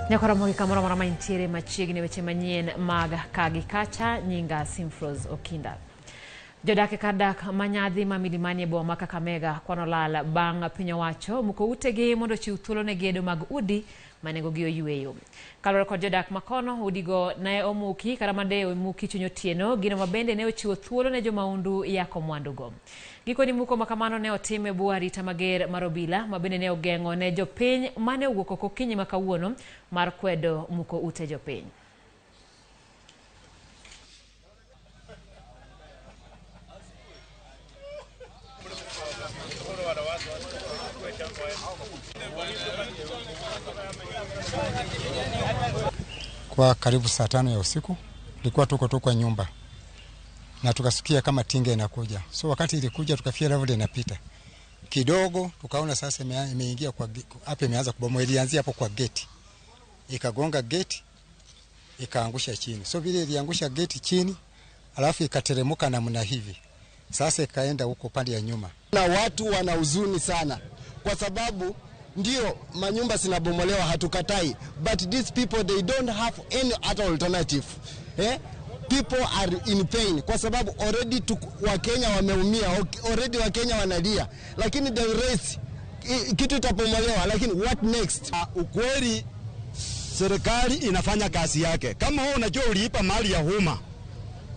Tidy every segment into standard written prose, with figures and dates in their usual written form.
Nyakoromogi kamoro amora ma intiere machiegni weche manyien mag kagi kacha nyinga Simfros Okinda. Jodak e kar dak ma nyadhi ma Milimani e boma ma Kakamega kwan olal bang' piny owacho muko utegi mondo ochiw thuolo ne gedo mag udi ma nengogi oyueyo. Kaluwore kod jodak ma kono, udigo ne omuki kata made omuki chuny otieno, gino ma bende ne ochiwo thuolo ne jomaundu yako mwandugo. Gikoni muko ma kamano ne otim e bwo arita mager mar obila ma bende ne ogeng'o ne jopiny mane owuok oko okinyi ma kawuono mar kwedo muko ute jopiny. Kwa karibu saa 5 ya usiku tulikuwa tuko tu kwa nyumba na tukasikia kama tinga inakuja. So wakati ilikuja tukafikia level inapita kidogo, tukaona sasa imeingia kwa hapa, imeanza kubomoa. Ilianzia hapo kwa gate, ikagonga gate ikaangusha chini. So vile iliangusha gate chini, alafu ikateremka namna hivi, sasa ikaenda huko pande ya nyuma. Na watu wana huzuni sana kwa sababu ndio manyumba zinabomolewa, hatukatai, but these people they don't have any other alternative. People are in pain kwa sababu already Wakenya wameumia, already Wakenya wanalia, lakini the rest kitu itabomolewa, lakini what next? Ukweli serikali inafanya kazi yake. Kama wewe unajua uliipa mali ya umma,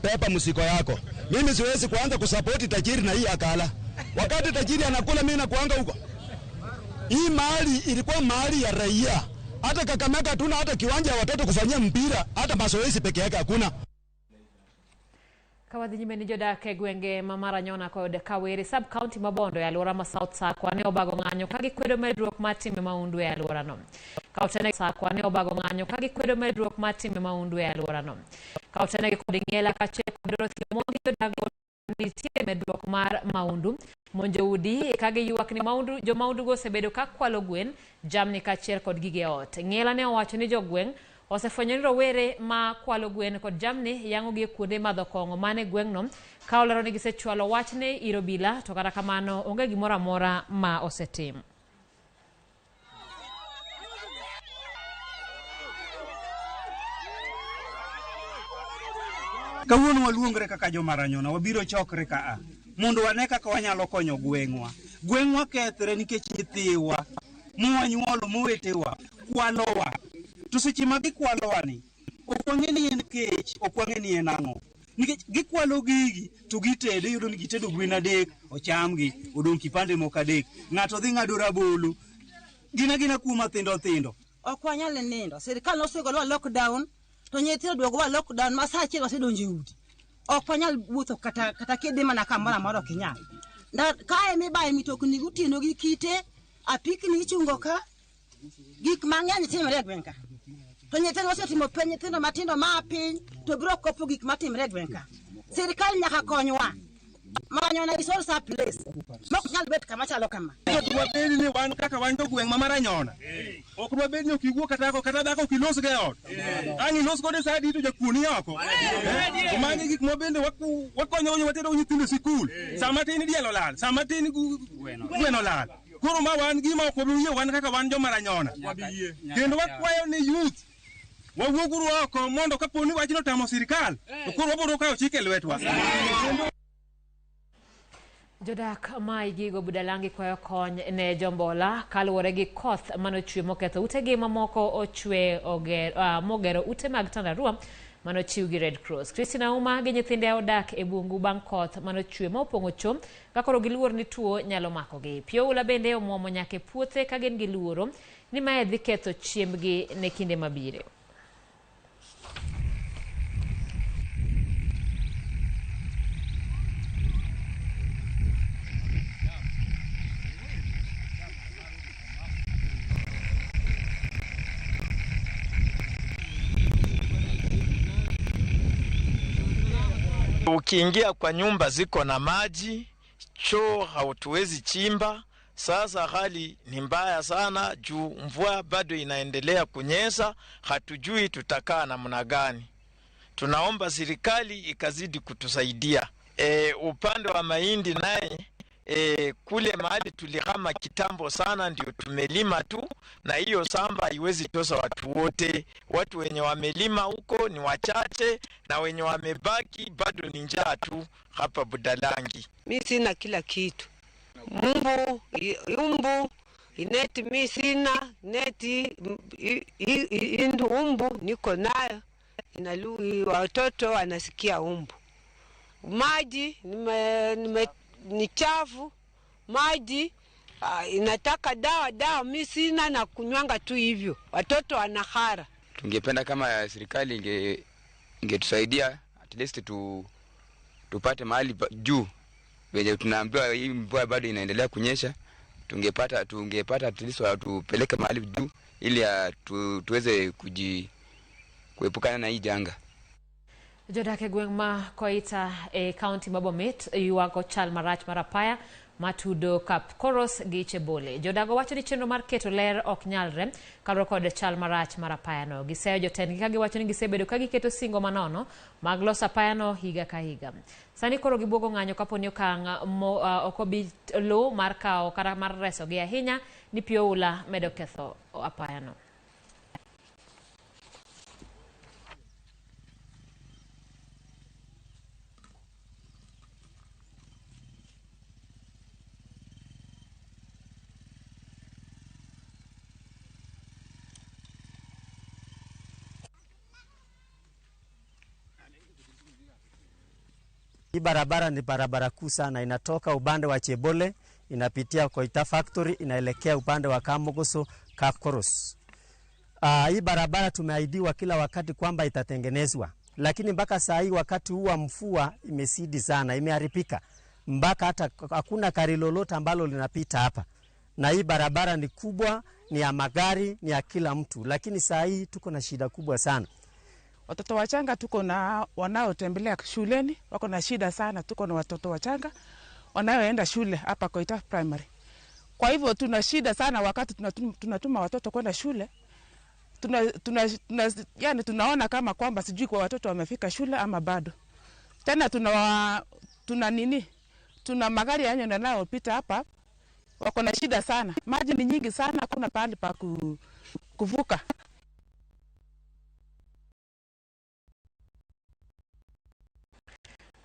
pepa msiko yako. Mimi siwezi kuanza kusupport tajiri na hii akala. Wakati tajiri anakula mimi nakuanga huko. Hii mali ilikuwa mali ya raia. Hata Kakamega hatuna hata kiwanja ya watoto kufanyia mpira, hata mazoezi peke yake hakuna. Kawadhi nyime ni jodak e gwenge ma Maranyona kod Kawere sub county ma Bondo e alwora ma South Sakwa ne obago ng'anyo ka gikwedo medruok mar timbe mahundu e alworano. Ka Sakwa ne obago ng'anyo ka gikwedo medruok mar timbe mahundu e alworano. Ka otenegi kod Ng'ela kaachiel kod Dorothy Omondi, jodak go nitie medruok mar mahundu monjo udi ka giywak ni mahundu jomahundu go osebedo ka kwalo gwen, jamni kaachiel kod gige ot. Ng'ela ne owacho ni jogweng' osefwenyo ni rowere ma kwalo gwen kod jamni yang'o gi e kuonde madho kong'o mane gweng'no, ka olero ni gisechwalo wachne ir obila, to kata kamano onge gimoro amora ma osetim. Kawuono waluongre kaka jo-Maranyona, wabiro chokre kaa mondo wane kaka wanyalo konyo gweng'wa. Gweng'wa kethre nikech nyithiwa mwanyuolo mowetewa kwalowa. To seche ma gikwalowa ni, ok wang'e ni en kech, ok wang'e ni en ang'o. Nikech gikwalo gigi to gitedo, iyudo ni gitedo gwen 3, ochamgi, odong' kipande moko 3. Ng'ato dhi ng'ado rabolo, gin agina kuo mathindo thindo. Ok wanyal nindo, sirikal nosegolowa lockdown, to nyithindo duogowa lockdown ma saa 1 wasedonjo e udi. Ok wanyal wuotho kata kidhi mana kamoro amora ok inyal. Kae mibaye mitokni gotieno gi kite, apikni ichungo ka, gik mang'eny timore e gweng' ka. To nyithindo osetimo penj, nyithindo matindo maa piny to biro kopo gik matimore e gweng' ka. Sirikal nyaka konywa. Maranyona is also a place. Mok nyal bet kama chalo kama. Ok dwabed ni wan kaka wan jogweng' ma Maranyona. Ok dwabed ni ok iwuo kata kata dhako ok ilos go e ot. Ang' ilos kode sa adi to jakuo ni oko. To magi gik ma bende wakonyo watero nyithindo e sikul. Sama tin diel olal, sama tin gweno olal. Koro ma wan gima ok wabi yie wan kaka wan jo Maranyona. Kendo wakwayo ni youth wawuoguru oko mondo kapo ni wachno otamo sirikal, to koro wabiro kawo chik e lwetwa. Jodak ma Igigo Budalangi kwayo kony ne jombola kaluwore gi koth manochwe moketho utegi mamoko ochwe mogero ute mag tandarua manochiw gi Red Cross. Christina Uma gi nyithinde odak e bungu bang' koth manochwe ma opong'o cho ka koro giluor ni tuo nyalo makogi. Pi oula bende omuomo nyaka e puothe ka gin gi luoro ni mae dhi ketho chiembgi ne kinde mabiro. Ukiingia kwa nyumba ziko na maji, choo hautuwezi chimba. Sasa hali ni mbaya sana juu mvua bado inaendelea kunyesha, hatujui tutakaa namna gani. Tunaomba serikali ikazidi kutusaidia. Upande wa mahindi naye kule mahali tulihama kitambo sana ndio tumelima tu, na hiyo samba haiwezi tosa watu wote. Watu wenye wamelima huko ni wachache, na wenye wamebaki bado ni njaa tu hapa Budalangi. Mi sina kila kitu, umbu ineti mi sina neti umbu niko nayo inalu, watoto wanasikia umbu. Maji ni chafu, maji inataka dawa mi sina na kunywanga tu hivyo, watoto wanahara. Tungependa kama serikali ingetusaidia at least tupate mahali juu wenye tunaambiwa hii mvua bado inaendelea kunyesha, tungepata at least watupeleke mahali juu ili tuweze kuepukana na hii janga. Jodak e gweng' ma Koita e kaunti ma Bomet ywago chal marach mar apaya matudo Kapkoros gi Chebole. Jodago wacho ni chenro mar keto ler ok nyalre kaluwore kod chal marach mar apayano. Giseyo jotendgi ka giwacho ni gisebedo ka giketo singo manono mag loso apayano higa ka higa. Sani koro gibuogo ng'anyo kapo ni okang' ok obi luw mar kawo kata mar resogi ahinya ni pi oula medo ketho apayano. Hii barabara ni barabara kuu sana, inatoka upande wa Chebole, inapitia Koita Factory, inaelekea upande wa Kamogoso, Kapkoros. Hii barabara tumeahidiwa kila wakati kwamba itatengenezwa, lakini mpaka saa hii wakati huu wa mvua imesidi sana, imeharibika mpaka hata hakuna gari lolote ambalo linapita hapa. Na hii barabara ni kubwa, ni ya magari, ni ya kila mtu, lakini saa hii tuko na shida kubwa sana. Watoto wachanga tuko na wanaotembelea shuleni wako na shida sana. Tuko na watoto wachanga wanaoenda shule hapa Koita Primary. Kwa hivyo tuna shida sana wakati tunatuma watoto kwenda shule. Yani tunaona kama kwamba sijui kwa watoto wamefika shule ama bado. Tena tuna magari yanayopita hapa wako na shida sana. Maji ni nyingi sana, hakuna pahali pa kuvuka.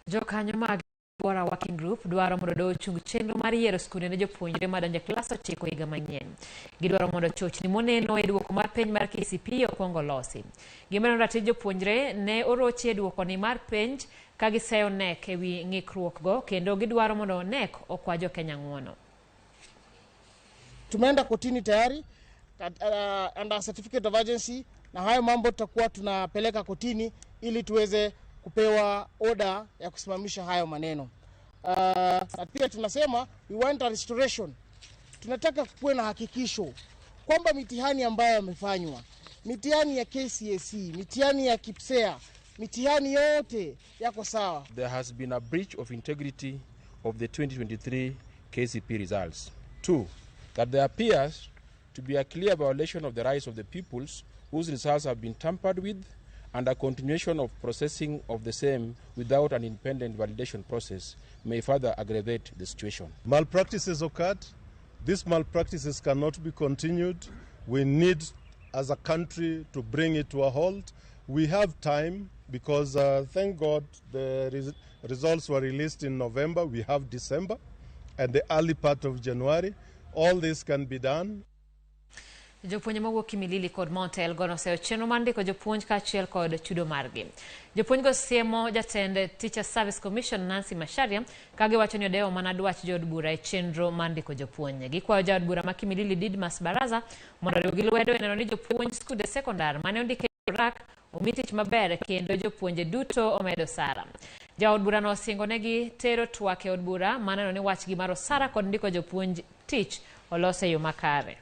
Jokanyo mag Bora Working Group dwaro mondo doho ochung chenro mar yiero skunde ne jopuonjre madonjo e klas 9 higa manyien. Gidwaro mondo chochni moneno e duoko mar penj mar KCPE okwong olosi. Gimedo ratich jopuonjre ne orochi e duokoni mar penj ka giseyo KNEC ewi ng'ikruok go, kendo gidwaro mondo KNEC okwa jokenya ng'uono. Tumeenda kotini tayari under certificate of urgency, na hayo mambo tutakuwa tunapeleka kotini ili tuweze kupewa order ya kusimamisha hayo maneno. Na pia tunasema we want a restoration. Tunataka kuwe na hakikisho kwamba mitihani ambayo yamefanywa, mitihani ya KCSE, mitihani ya KIPSEA, mitihani yote yako sawa. There has been a breach of integrity of the 2023 KCPE results. 2, that there appears to be a clear violation of the rights of the pupils whose results have been tampered with, and a continuation of processing of the same without an independent validation process may further aggravate the situation. Malpractices occurred. These malpractices cannot be continued. We need, as a country, to bring it to a halt. We have time because, thank God, the results were released in November. We have December and the early part of January. All this can be done. Jopuonje mawuok Kimilili kod Mount Elgon oseyo chenro mar ndiko jopuonj kaachiel kod chudo margi. Jopuonjgo siemo jatend Teacher Service Commission Nancy Macharia ka giwacho ni odewo mana dwach jood bura e chenro mar ndiko jopuonj. Gikwayo jaod bura ma Kimilili Didmas Baraza mondo oriwgi lwedo e neno ni jopuonj skunde sekondar mane ondike rak omi tich maber kendo jopuonje duto omedo osara. Jaod burano osingo negi tero twak e od bura maneno ni wachgi mar osara kod ndiko jopuonj tich olos e yo makare.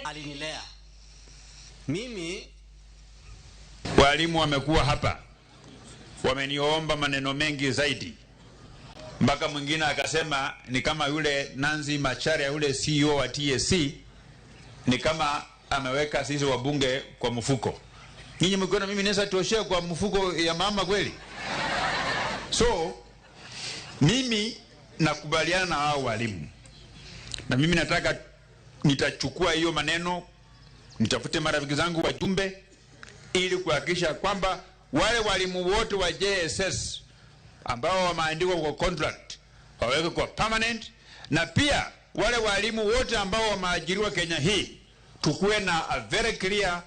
Alinilea mimi. Walimu wamekuwa hapa, wameniomba maneno mengi zaidi, mpaka mwingine akasema ni kama yule Nancy Macharia, yule CEO wa TSC, ni kama ameweka sisi wabunge kwa mfuko. Nyinyi mkiona mimi naweza toshea kwa mfuko ya mama kweli? So mimi nakubaliana na hao walimu, na mimi nataka nitachukua hiyo maneno, nitafute marafiki zangu wajumbe, ili kuhakikisha kwamba wale walimu wote wa JSS ambao wameandikwa kwa contract wawekwe kwa permanent, na pia wale walimu wote ambao wameajiriwa Kenya hii tukuwe na a very clear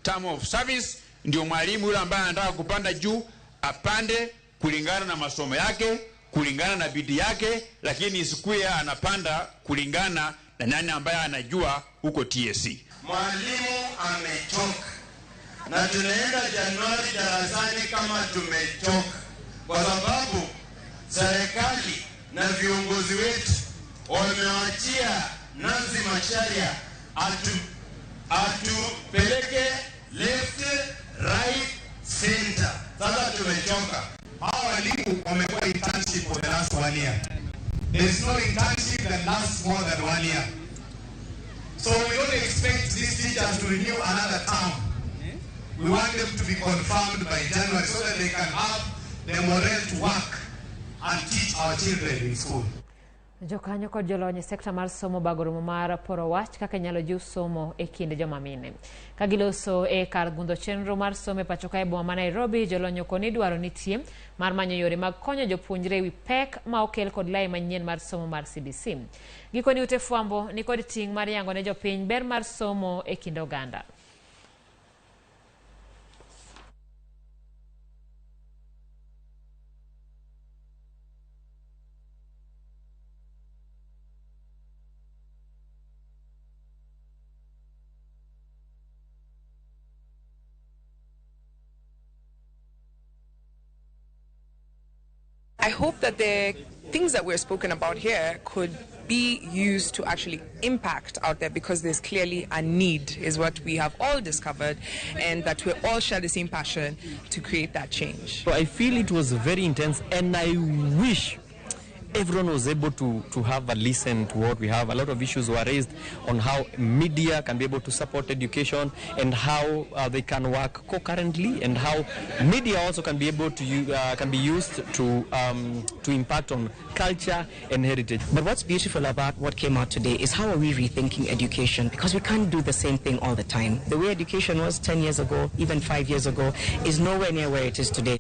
term of service, ndio mwalimu yule ambaye anataka kupanda juu apande kulingana na masomo yake, kulingana na bidii yake, lakini isikuwe anapanda kulingana na nani ambaye anajua huko TSC. Mwalimu amechoka na tunaenda Januari darasani kama tumechoka, kwa sababu serikali na viongozi wetu wamewachia Nancy Macharia atupeleke left, right, center. Sasa tumechoka. Hawa walimu wamekuwa internship for the last 1 year. There is no internship that lasts more than 1 year. So we don't expect these teachers to renew another term. We want them to be confirmed by January so that they can have the morale to work and teach our children in school. Jokanyo kod jolony e sekta mar somo bago romo mar poro wach kaka inyalo jiw somo e kind joma mine. Ka giloso e kar gundho chenro mar somo e pacho ka e boma ma Nairobi, jolony okoni ni dwaro nitie mar manyo yore mag konyo jopuonjre ewi pek ma okel kod lai manyien mar somo mar CBC. Gikoni ute fwambo ni kod ting' mar yango ne jopiny ber mar somo e kind oganda. I hope that the things that we're spoken about here could be used to actually impact out there, because there's clearly a need, is what we have all discovered, and that we all share the same passion to create that change. So I feel it was very intense, and I wish everyone was able to have a listen to what we have. A lot of issues were raised on how media can be able to support education and how they can work concurrently, and how media also can be able to can be used to impact on culture and heritage. But what's beautiful about what came out today is how are we rethinking education, because we can't do the same thing all the time. The way education was 10 years ago, even 5 years ago, is nowhere near where it is today.